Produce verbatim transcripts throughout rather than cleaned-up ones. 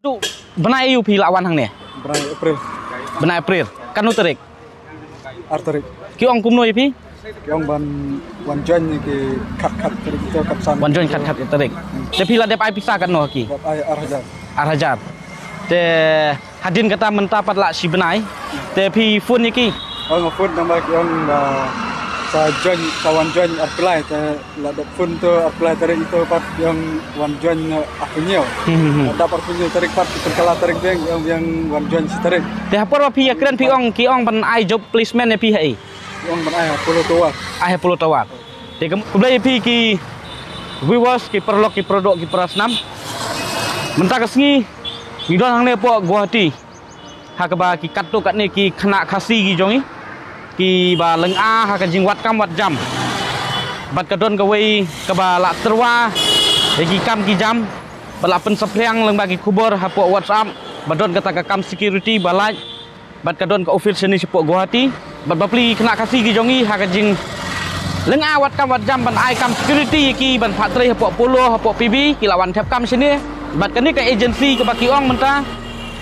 Tu bnai aiu phi la wan hangne? Bnai April. Bnai April. Katno tarik? Ar tarik. Ki ong kumno ïa phi? Ki ong ban wan join ïa ki khat khat tarik, ito khat san. Wan join khat khat tarik. Te phi la dep ai pisa katno ha ki? Dep ai ar hajar. Ar hajar. Te hadien kata mynta pat la shi bnai. Te phi phone ïa ki? Ong phone, namar ki ong ba sa join, sa wan join ar plie, te la dep phone to ar plie tarik, ito pat ki ong wan join ar phew hynñiew. Hmm, hmm, hmm. La dep ar phew hynñiew tarik pat ki pynkylla tarik biang, ki ong biang wan join shi tarik. Te ha por ba phi ïakren phi ong, ki ong ban ai job placement ïa phi ha ei? Ki ong ban ai ha Apollo Tower. Ai ha Apollo Tower. Te khublei ïa phi ki viewers, ki paralok, ki paradoh, ki parasnam. Mynta ka sngi ngi don hangne hapoh Guwahati ha kaba ki katto katne ki khynnah Khasi ki jong ngi kiba lynga ha ka jingwad kam wad jam. Bad ka don kawei kaba la tyrwa ïa ki kam ki jam, ba la pynsaphriang lyngba ki khubor hapoh WhatsApp ba don kata ka kam security ba lait. Bad ka don ka office shane shapoh Guwahati. Bad bapli khynnah Khasi ki jong ngi ha ka jinglynga wad kam wad jam ban ai kam security ïa ki ban phah trei hapoh Apollo, hapoh P B, ki la wan thep kam shane. Bad kane ka agency kaba ki ong mynta,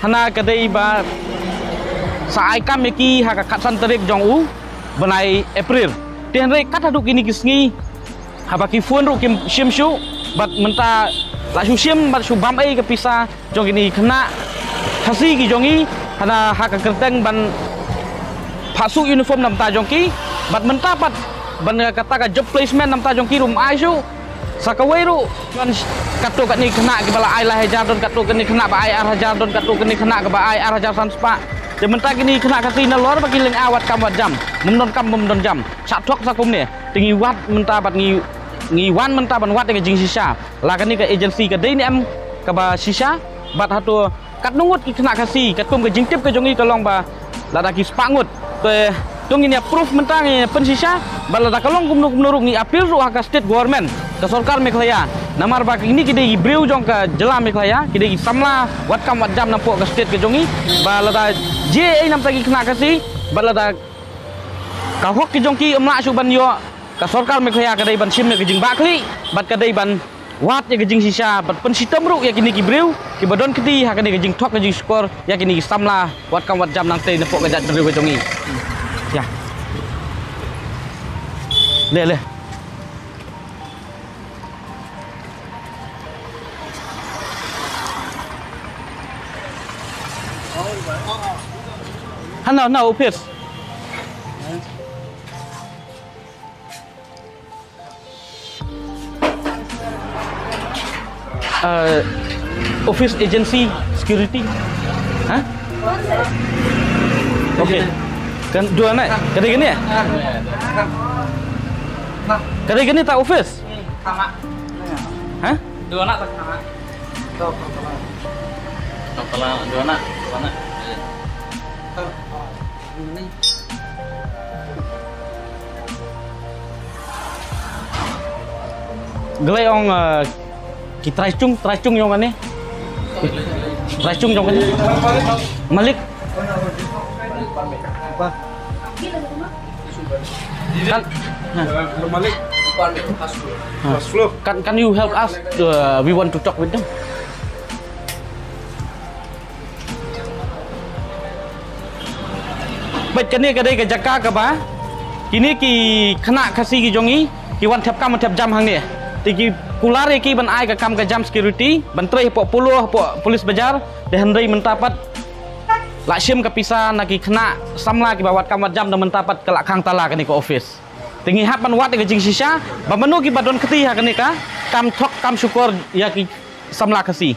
hana ka dei ba sa ai kam ïa ki ha ka khatsan tarik jong u bnai April. Te hynrei kat haduh kine ki sngi, haba ki phone ruh kim shim shuh, bad mynta la shu shim bad shu bam ei ka pisa jong kine ki khynnah Khasi ki jong ngi, hana ha ka kyrteng ban phah suit uniform na bynta jong ki, bad mynta pat ban kata ka job placement na bynta jong ki ruh ym ai shuh. Sa kawei ruh don katto katne khynnah kiba la ai lai hajar, don katto katne khynnah ba ai ar hajar, don katto katne khynnah kaba ai ar hajar san spah. Te mynta kine ki khynnah Khasi nalor ba ki lynga wad kam wad jam, ym don kam ym don jam, shah thok sa kumne. Te ngi wad mynta bad ngi, ngi wan mynta ban wad ïa ka jingshisha. La kane ka agency ka dei ne em kaba shisha, bad hato katno ngut ki khynnah Khasi? Katkum ka jingtip ka jong ngi ka long ba lada ki spah ngut. Te to ngin ïa proof mynta, ngin ïa pynshisha, bad lada ka long kumno kumno ruh ngi appeal ruh ha ka state government, ka sorkar Meghalaya. Namar ba kine ki dei ki briew jong ka jylla Meghalaya, ki dei ki samla wad kam wad jam napoh ka state ka jong ngi. Ba lada jia ei na bynta ki khynnah Khasi, bad lada ka hok ki jong ki ym lah shuh ban ïoh, ka sorkar Meghalaya ka dei ban shim ïa ka jingbakla, bad ka dei ban wad ïa ka jingshisha, bad pynshitom ruh ïa kine ki briew kiba don kti ha kane ka jingthok ka jingshukor ïa kine ki samla wad kam wad jam nangtei napoh ka jaitbynriew ka jong ngi. Ïa. Leh, leh. Hana, hana office. Uh, office agency security. Ha? Okay. Kan dua anak. Kadei kane? Kadei kane ta office? Ha? Dua anak tak sama. Tang tala dua anak, dua anak. Glei ong, eh, ki trai chung, trai chung yong ane. Trai chung yong ane. Malik. Kan, ha. Malik. Ha. First floor. Can, can you help us? Uh, we want to talk with them. Bad kane ka dei ka jaka kaba kine ki khynnah Khasi ki jong ngi ki wan thep kam wan thep jam hangne. Te ki kular ïa ki ban ai ka kam ka jam security, ban trei hapoh Apollo, hapoh police bazaar, te hynrei mynta pat la shim ka pisa na ki khynnah samla kiba wad kam wad jam, da mynta pat ka la khang tala kane ka office. Te ngi hap ban wad ïa ka jingshisha ba mano kiba don kti ha kane ka kam thok kam shukor ïa ki samla Khasi.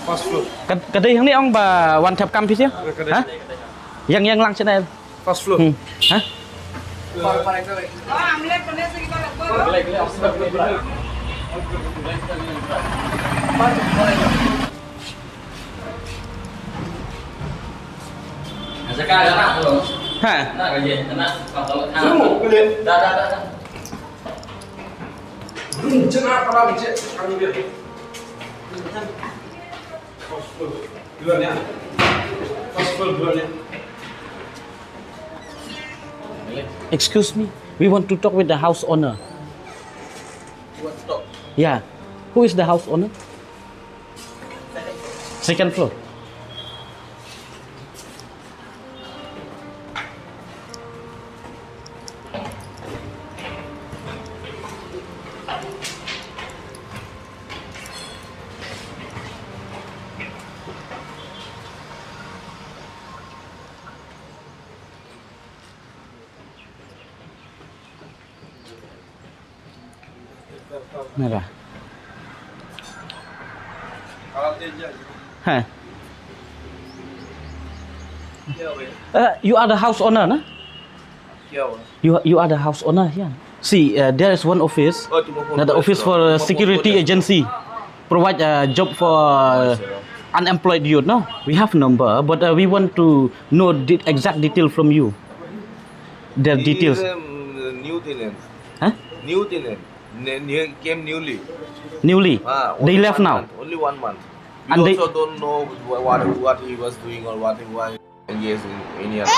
First floor. Ka, ka dei hangne ong ba wan thep kam phi sha? Ka dei. Ha? Yang, yang lang channel. First floor. Hmm. Ha? Ha. Excuse me, we want to talk with the house owner. You want to talk? Yeah. Who is the house owner? Second floor. Mera. Huh. Uh, you are the house owner, na? You, you are the house owner here. See, uh, there is one office, another office for uh, security agency, provide a job for uh, unemployed youth. No, we have number, but uh, we want to know the exact detail from you. Their details. He is a new tenant. Huh? New tenant. Ne- ne- came newly. Newly. Ah, they left now. Only one month. We and also they don't know what what he was doing or what he was engaged in any other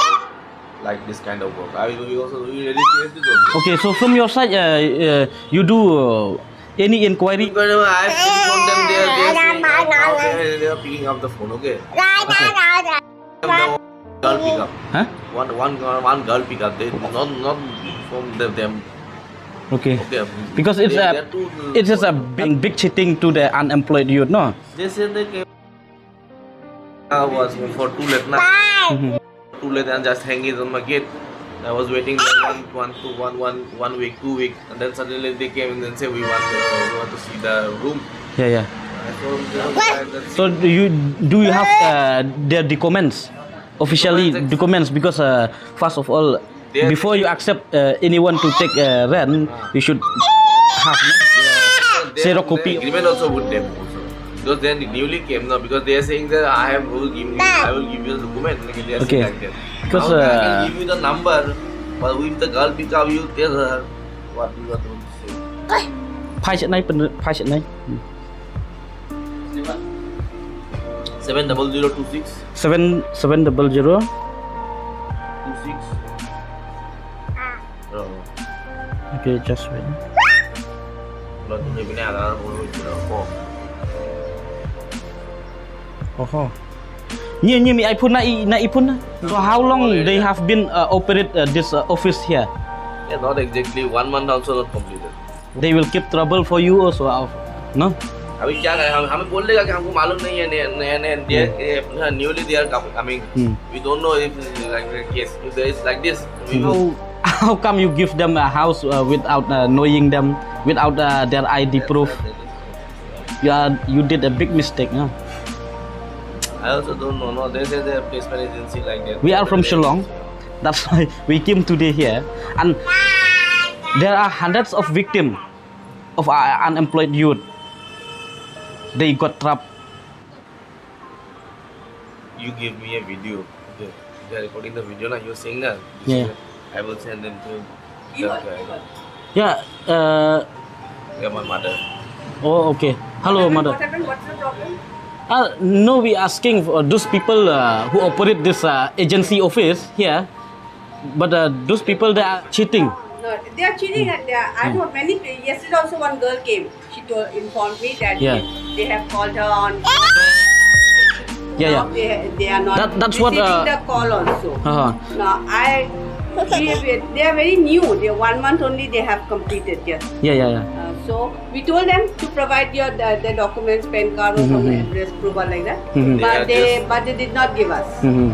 like this kind of work. I we also we really chase this also. Okay, so from your side, uh, uh, you do uh, any inquiry? But, uh, I have telephoned them. They are they are saying now they are, they are picking up the phone. Okay. Okay. Girl pickup. Huh? One one girl one girl pickup. They not not from the, them. Okay. Okay. Because it's they, a it is a big, big cheating to the unemployed youth, no? They said they came. I was for too late now. Mm-hmm. Too late and just hanging on my gate. I was waiting there one, one, two, one, one, one week, two week, and then suddenly they came and then say we want, uh, we want to see the room. Yeah, yeah. So, so do you do you have uh, their documents, officially documents? Because uh, first of all, before you accept uh, anyone to take uh, rent, you should have xerox copy. Agreement also with them also. Because they newly came now. Because they are saying that I have will give you, I will give you the document. Like they are okay. Saying like that. Because now uh, I can give you the number, but if the girl pick up, you tell her what you are going to say. Phai shat nai, phai shat nai. Seven double zero two six. Seven seven double zero. Two six. Oh. Okay, just wait. Lo tu dia bini ada orang bulu itu dah. Oh. Oho. Ni ni mi iPhone na i na iPhone na. So how long they have been uh, operate uh, this uh, office here? Yeah, not exactly one month also not completed. They will keep trouble for you also, uh, no? अभी क्या करें हम, हमें बोल देगा कि हमको मालूम नहीं है, नहीं, नहीं, नहीं, they, ये, हाँ, newly they are coming. Hmm. We don't know if this is like the case. If there is like this, we know. How, how come you give them a house uh, without uh, knowing them, without uh, their I D proof? You are, you did a big mistake, no? I also don't know. No, they say they're placement agency like that. We are from Shillong. That's why we came today here. And there are hundreds of victims of uh, unemployed youth. They got trapped. You give me a video. Okay. They are recording the video now. You're saying that. Yeah. I will send them to the guy. Yeah. Uh, yeah, my mother. Oh, okay. Hello, mother. What happened? What's the problem? Uh, no, we asking for those people uh, who operate this uh, agency office here. But uh, those people, they are cheating. No, they are cheating and they are, I know many pla- yesterday also one girl came. She told, informed me that yeah. they, they have called her on. Yeah, yeah. They, they are not that, that's what, receiving uh, the call also. Uh-huh. Now, I, we, we, they are very new. They are one month only they have completed just. Yeah, yeah, yeah. Uh, so, we told them to provide your the, the documents, PAN card or some address proof or like that. Mm-hmm. But they, but they did not give us. Mm-hmm.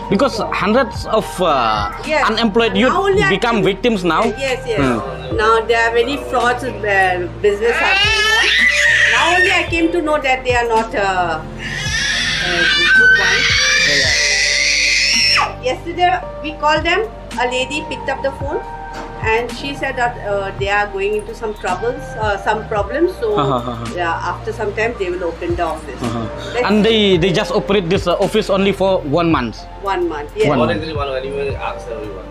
Because hundreds of uh, yes. Unemployed youth become victims now. Yes, yes. Hmm. Now there are many frauds uh, business happening. Now only I came to know that they are not uh, uh, good ones. Yesterday we called them. A lady picked up the phone and she said that uh, they are going into some troubles, uh, some problems. So, uh-huh, uh-huh. Yeah, after some time they will open the office. Uh-huh. And they, they just operate this uh, office only for one month. One month, yes. One month. Ask everyone.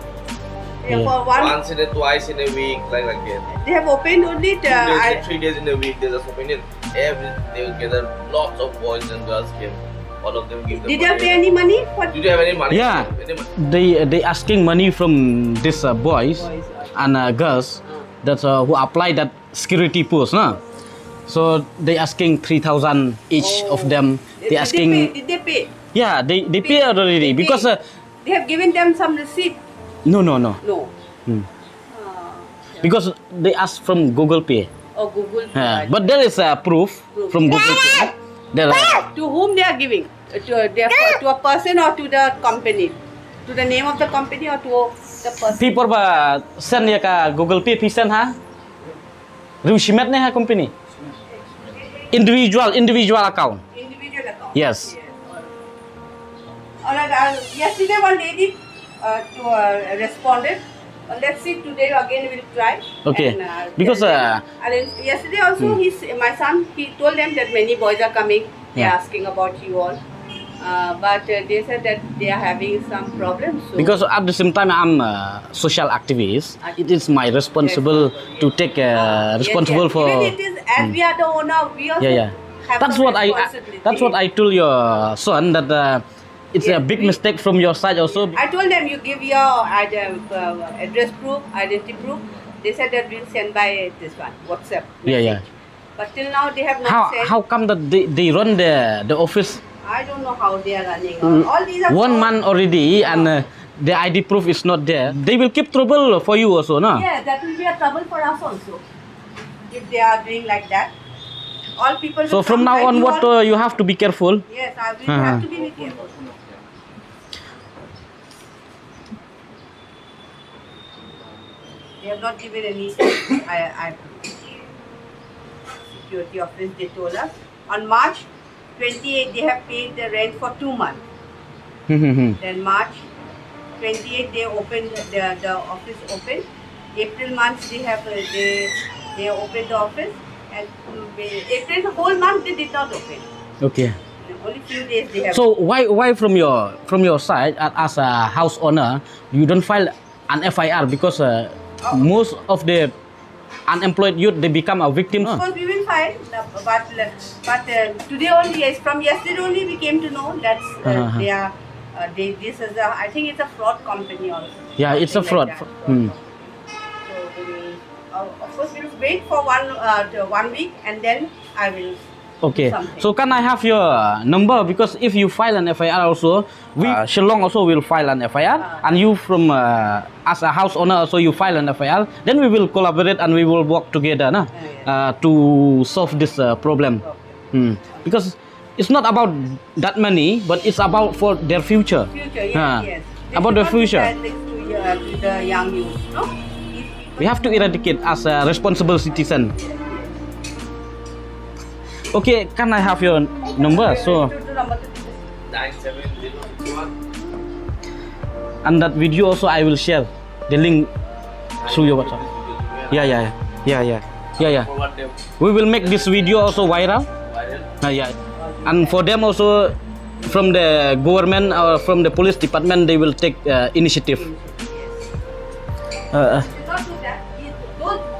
Yeah, yeah. For one. Once in a twice in a week, like like that. They have opened only. Two days, I, three days in a week. They just open it. Every they will gather lots of boys and girls came. All of them give them. Did you pay any money for? Did you have any money? Yeah. Any money? They they asking money from these uh, boys and uh, girls that uh, who apply that security post, na? So they asking three thousand each of them. They asking. Did they pay? Did they pay? Yeah, they, they pay already. They pay. Because uh, they have given them some receipt. No, no, no. No. Hmm. Uh, because they ask from Google Pay. Oh, Google Pay. Yeah, but there is a proof, proof from Google Pay. There are. To whom they are giving? To, they are, to a person or to the company? To the name of the company or to the person? Phi por ba send ïa ka Google Pay phi send ha? Riewshimet ne ha company? Individual, individual account. Individual account. Yes. Yes. All right. Uh, yesterday one lady uh, to, uh, responded. Uh, let's see today again we'll try. Okay. And, uh, because uh, and then yesterday also he s- my son he told them that many boys are coming. They're asking about you all. Uh, but uh, they said that they are having some problems. So because at the same time I'm a social activist, it is my responsible to take uh, responsible for. Even it is as we are the owner, we also have some responsibility. That's what I. That's what I told your son that uh, it's a big mistake from your side also. I told them you give your uh, uh, address proof, identity proof. They said that we'll send by this one, WhatsApp message. Yeah, yeah. But till now they have not sent. How come that they, they run the the office? I don't know how they are running. Mm, all these are one month already and uh, the I D proof is not there. They will keep trouble for you also, no? Yeah, that will be a trouble for us also if they are doing like that. All people. So from now onward, uh, you have to be careful. Yes, I will have to be careful. They have not given any. I, I security office. They told us on March twenty-eight they have paid the rent for two months. Hmm, hmm, hmm. Then March twenty-eight they opened the, the office open. April month they have uh, they they opened the office and mm, April whole month they did not open. Okay. Only few days they have. So why why from your from your side a- as a house owner you don't file an F I R because uh, most of the unemployed youth they become a victim. Of course, we will file, uh, but but uh, today only, yes, from yesterday only, we came to know that uh, they are. Uh, they, this is a, I think it's a fraud company or. Yeah, it's a fraud. Hmm. So we will, uh, of course, we'll wait for one uh, the one week, and then I will. Okay. So can I have your uh, number? Because if you file an F I R also, we uh, Shillong also will file an F I R, and you from uh, as a house owner also you file an F I R. Then we will collaborate and we will work together, na, uh, to solve this uh, problem. Hmm. Because it's not about that money, but it's about for their future. Future, yes, yes. About the future. This is to, uh, to the young youth, no? We have to eradicate as a responsible citizen. Okay, can I have your number? So, nine seven zero six one. And that video also I will share the link through your WhatsApp. Yeah, yeah, yeah, yeah, yeah, yeah, yeah. We will make this video also viral. Viral. Uh, yeah. And for them also, from the government or from the police department, they will take uh, initiative. Uh, uh.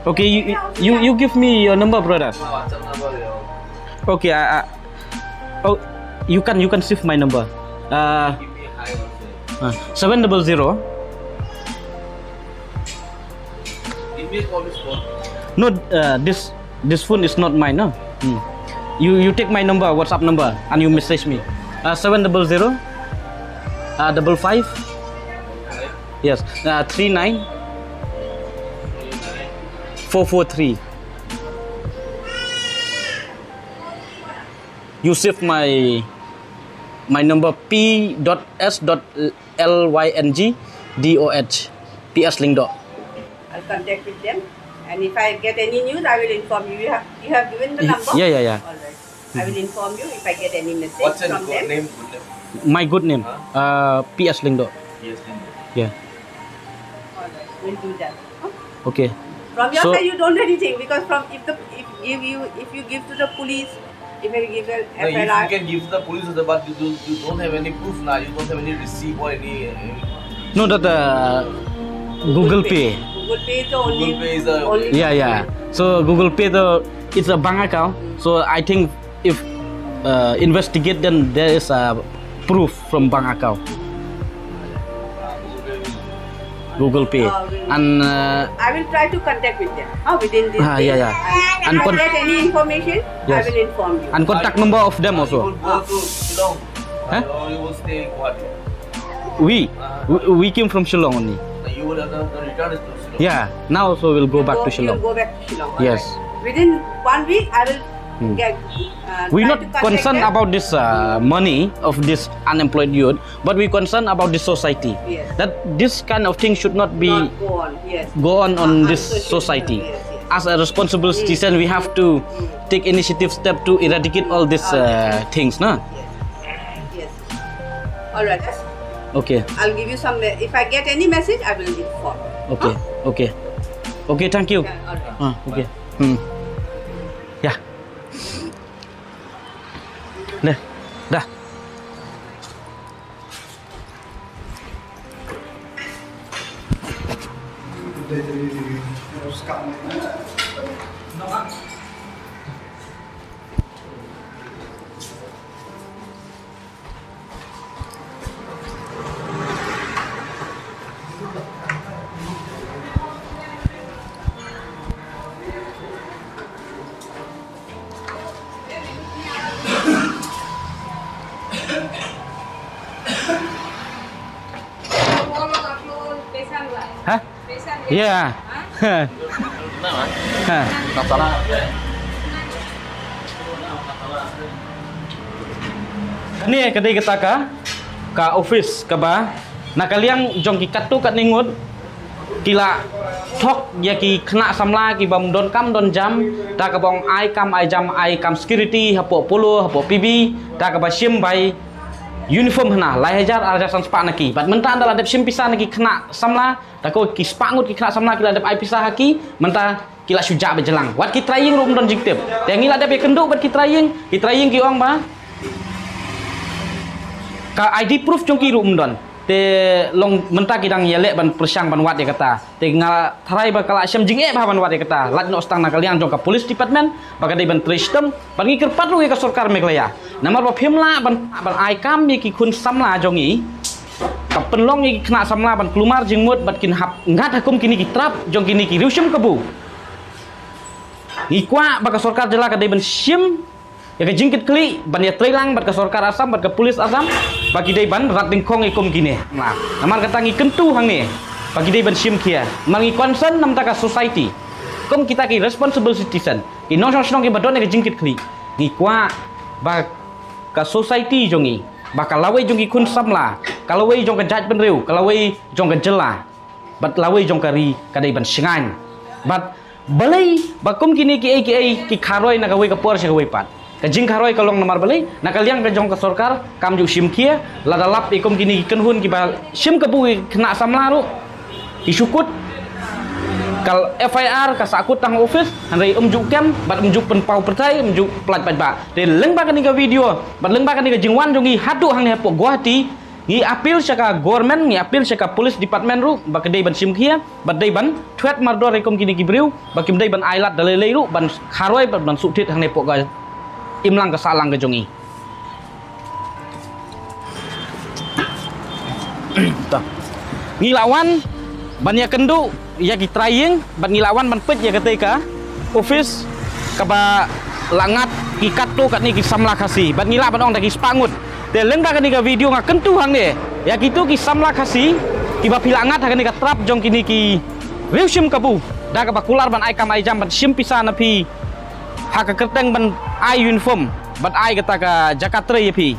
Okay, you, you you give me your number, brother. Okay, I, I, oh, you can you can save my number. Uh, uh, seven double zero. No, uh, this this phone is not mine, no. Hmm. You you take my number, WhatsApp number, and you message me. Uh, seven double zero, uh, double five. Yes, uh, three nine four four three. You save my my number P dot S dot L Y N G D O H, P S Lyngdoh. I'll contact with them, and if I get any news, I will inform you. You have you have given the number? Yeah, yeah, yeah. All right. I will inform you if I get any message from them. What's your good name? Good name? My good name, uh, P S Lyngdoh. P S Lyngdoh. Yeah. All right. We'll do that. Okay. From your side, you don't do anything because from if the if give you if you give to the police, if you give an F I R. No, if you can give to the police, but you do, you don't have any proof now. You don't have any receipt or any. any No, that uh, Google Pay. Google Pay is the only. Google Pay is the only. Yeah, yeah. So Google Pay the it's a bank account. So I think if uh, investigate, then there is a proof from bank account. Google Pay. And uh, I will try to contact with them. Huh, within this day. Yeah, yeah. And if I get any information, I Yes. will inform you. And contact number of them You also. Will go to Shillong. Huh? Or you will stay in Guwahati. We, we, we came from Shillong only. You will have to return to Shillong. Yeah, now also we'll go You'll back go, to Shillong. You'll go back to Shillong. Yes. All right. Within one week, I will Hmm. get. Uh, We're try not to contact concerned them. About this uh, money of this unemployed youth, but we concerned about this society. Yes. That this kind of thing should not be Not go on. Yes. Go on on Uh, this unsocial. Society. Yes, yes. As a responsible Hmm. Citizen, we have to Hmm. Take initiative step to eradicate all these uh, things, na? Yes. Yes. All right. Okay. I'll give you some. If I get any message, I will inform. Okay. Huh? Okay. Okay. Thank you. Yeah, all right. Ah, okay. Hmm. Ya. Deh. Dah. Hah? Ya. Ha. Ni ka dei kata ka, ka office kaba na ka liang jong ki katto katne ngut ki la thok ïa ki khynnah samla ki bym don kam don jam, da kaba ong ai kam ai jam, ai kam security hapoh Polo, hapoh P B, da kaba shim bai uniform hana lai hajar ar hajar san spah na ki. Bad mynta da la dep shim pisa na ki khynnah samla, da ko ki spah ngut ki khynnah samla ki la dep ai pisa ha ki, mynta ki la shu jah beit jlang. Wat ki trai ïing ruh ym don jingtip. Te ngi la dep ïakynduh bad ki trai ïing, ki trai ïing ki ong ba ka I D proof jong ki ruh ym don. Te long mynta ki dang ïaleh ban pyrshang ban wad ïa kata. Te nga tharai ba ka la shem jingeh bha ban wad ïa kata. Lait noh tang na ka liang jong ka police department ba ka dei ban trei shitom, ban ngi kyrpad ruh ïa ka sorkar Meghalaya. Namar ba phim lah ban, ban ai kam ïa ki khun samla jong ngi. Ka pynlong ïa ki khynnah samla ban kulmar jingmut bad kin hap ngat ha kum kine ki trap jong kine ki riew shim kabu. Ngi kwah ba ka sorkar jylla ka dei ban shim ïa ka jingkitkhlieh ban ïatreilang bad ka sorkar Assam bad ka police Assam ba ki dei ban rat dyngkhong ïa kum kine. Namar kata ngi kyntu hangne ba ki dei ban shim khia. Namar ngi concern namar ka society. Kum kita ki responsible citizen, ki nongshong shnong kiba don ïa ka jingkitkhlieh, ngi kwah ba ka society jong ngi, ba ka lawei jong ki khun samla, ka lawei jong ka jaitbynriew, ka lawei jong ka jylla, bad lawei jong ka ri ka dei ban shngaiñ. Bad balei ba kum kine kiei kiei ki kharoi na kawei ka por sha kawei pat? Ka jingkharoi ka long namar balei? Na ka liang ka jong ka sorkar kam ju shim khia. Lada lap ïa kum kine ki kynhun kiba shim kabu ïa ki khynnah samla ruh, ki shu kut ka F I R, ka sahkut tang office, hynrei ym ju kem bad ym ju pynpaw pyrthei, ym ju pynlait paidbah. Te lyngba kane ka video bad lyngba kane ka jingwan jong ngi haduh hangne hapoh Guwahati, ngi appeal sha ka government, ngi appeal sha ka police department ruh ba ka dei ban shim khia, ba dei ban thwet mardor ïa kum kine ki briew, ba kim dei ban ailad da lei lei ruh ban kharoi bad ban suhtit hangne hapoh ka imlang ka sahlang ka jong ngi. Ta. Ngi la wan ban ïakynduh ïa ki trai ïing bad ngi la wan ban peit ïa katei ka office kaba la ngat ki katto katne ki samla Khasi bad ngi lah ban ong da ki spah ngut. Te lyngba kane ka video nga kyntu hangne ïa kito ki samla Khasi kiba phi la ngat ha kane ka trap jong kine ki riew shim kabu, da kaba kular ban ai kam ai jam ban shim pisa na phi ha ka kyrteng ban ai uniform bad ai kata ka jaka trei ïa phi.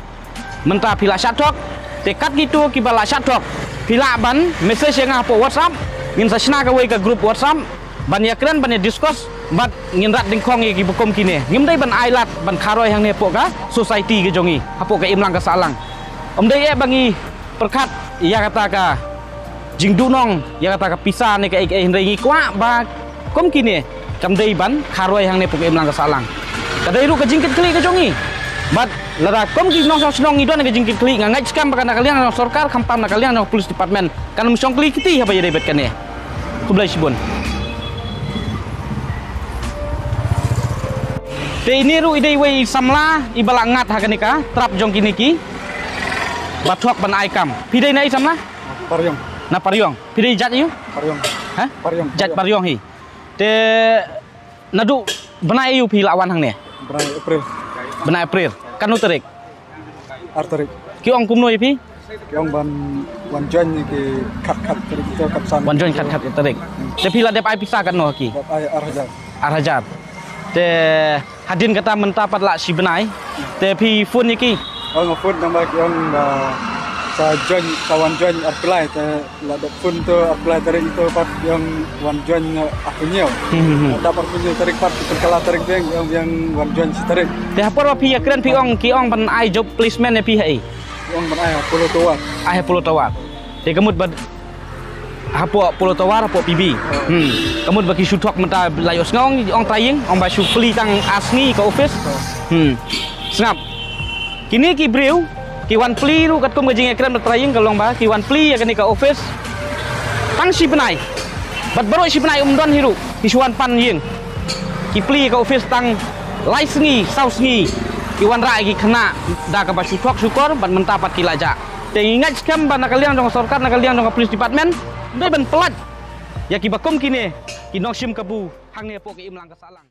Mynta phi la shah thok, te kat kito kiba la shah thok, phi lah ban message ïa nga hapoh WhatsApp, ngin sa shna kawei ka group WhatsApp ban ïakren, ban ïa discuss bad ngin rat dyngkhong ïa kiba kum kine. Ngim dei ban ailad ban kharoi hangne hapoh ka society ka jong ngi, hapoh ka imlang ka sahlang. Ym dei eh ba ngi pyrkhat ïa kata ka jingduhnong ïa kata ka pisa ne kaei kaei, hynrei ngi kwah ba kum kine kam dei ban kharoi hangne hapoh ka imlang ka sahlang. Ka dei ruh ka jingkitkhlieh ka jong ngi. Bad lada kum ki nongshong shnong ngi don ka jingkitkhlieh, nga ngeit skhem ba ka na ka liang jong sorkar, khamtam na ka liang jong police department kan ym shong kli kti haba ïadei bad kane. Khublei shibun. Te ine ruh i dei iwei i samla iba la ngat ha kane ka trap jong kine kiba thok ban ai kam. Phi dei na i samla? Pariong. Na Pariong. Phi dei jait aiu? Pariong. Ha? Pariong, jait Pariong. Pariong hi. Te naduh bnai aiu phi la wan hangne? Bnai April. Bnai April. Katno tarik? Ar tarik. Ki ong kumno ïa phi? Ki ong ban wan join ïa ki khat khat tarik, ito khat san. Wan join khat khat tarik. Te phi la dep ai pisa katno ha ki? Dep ai ar hajar. Ar hajar. Te hadien kata mynta pat la shi bnai. Te phi phone ïa ki? Ong phone, namar ki ong ba sa join, sa wan join ar plie, te la dep phone to ar plie tarik, ito pat ki ong wan join ar plie hynñiew. Hmm, hmm, hmm. Dep ar plie hynñiew tarik pat ki pynkylla tarik biang, ki ong biang wan join shi tarik. Te ha por ba phi ïakren phi ong, ki ong ban ai job placement ïa phi ha i? Ki ong ban ai ha Apollo Tower. Ai ha Apollo Tower. Te ka mut ba hapoh Apollo Tower, hapoh P B. Hmm. Ka mut ba ki shu thok mynta la ïohsngew ong trai ïing, ong ba shu plie tang ar sngi ka office. Hmm. Sngap. Kine ki briew ki wan plie ruh katkum ka jingïakren bad trai ïing ka long ba ki wan plie ïa kane ka office tang shi bnai. Bad baroh shi bnai ym don hi ruh ki shu wan pan ïing. Ki plie ïa ka office tang lai sngi, saw sngi. Ki wanrah ïa ki khynnah da kaba shu thok shu kor bad mynta pat ki la jah. Te ngi ngeit skhem ba na ka liang jong ka sorkar, na ka liang jong ka police department, dei ban pyllait ïa kiba kum kine ki nongshim kabu hangne hapoh ka imlang ka sahlang.